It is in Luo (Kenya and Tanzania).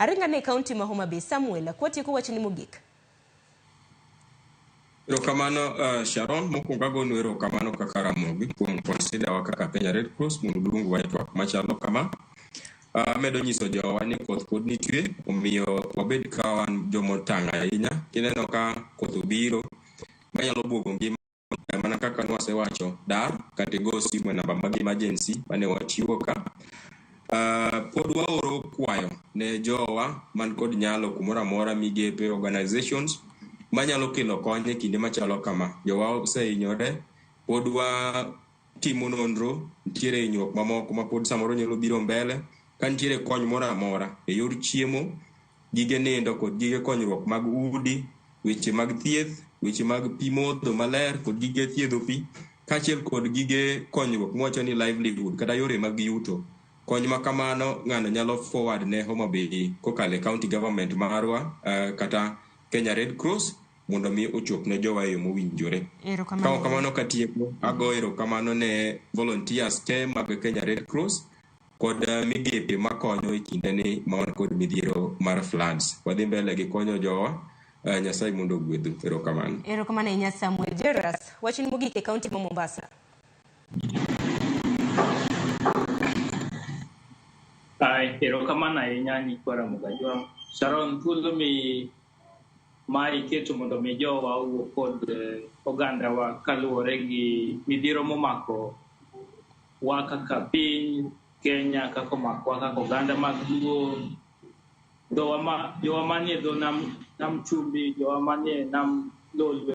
Aringa ne kaunti ma Homa Bay. Samuel, kwatieko wachni mogik. Erokamano Sharon, mokwongo agonu erokamano kaka Ramogi kuom consider wa kaka Kenya Red Cross mondo uluongwa e twak machalo kama. Amedo nyiso jowa ni koth pod nitie, omiyo wabed ka wan jomotang' ahinya. Kineno ka koth obiro manyalo buogo ngima mana kaka nwasewacho, dar kata igo simu e namba mag emergency mane wachiwo ka. Pod waoro kwayo ne jowa man kod nyalo kumoro amora, migepe, organizations manyalo kelo kony e kinde machalo kama. Jowa osehinyore, pod watimo nonro, nitiere hinyruok mamoko ma pod samoro nyalo biro mbele. Ka nitiere kony moro amora e yor chiemo, gige nindo kod gige konyruok mag udi, weche mag thieth, weche mag pi modho maler kod gige thiedho pi, kaachiel kod gige konyruok mwacho ni livelihood kata yore mag yuto. Kony ma kamano ng'ano nyalo forward ne Homa Bay kokalo e county government marwa kata Kenya Red Cross mondo mi ochop ne jowa e yo mowinjore. Erokamano. Ka kamano katieko, ago erokamano ne volunteers te mag Kenya Red Cross kod migepe makonyo e kindeni ma wan kod midhiero mar floods. Wadhi mbele gi konyo jowa, Nyasaye mondo ogwedhu. Erokamano. Erokamano ahinya Samuel. Jeras, wachni mogik e kaunti ma Mombasa. Ai, erokamano ahinya nyikwa Ramogi Ajwang'. Sharon, thuolo mi ma iketo mondo mi jowa owuo kod ogandawa kaluwore gi midhiero momako wa kaka piny Kenya, kaka omakowa kaka oganda mag Luo, jowa manie dho nam chumbi, jowa manie nam Lolwe.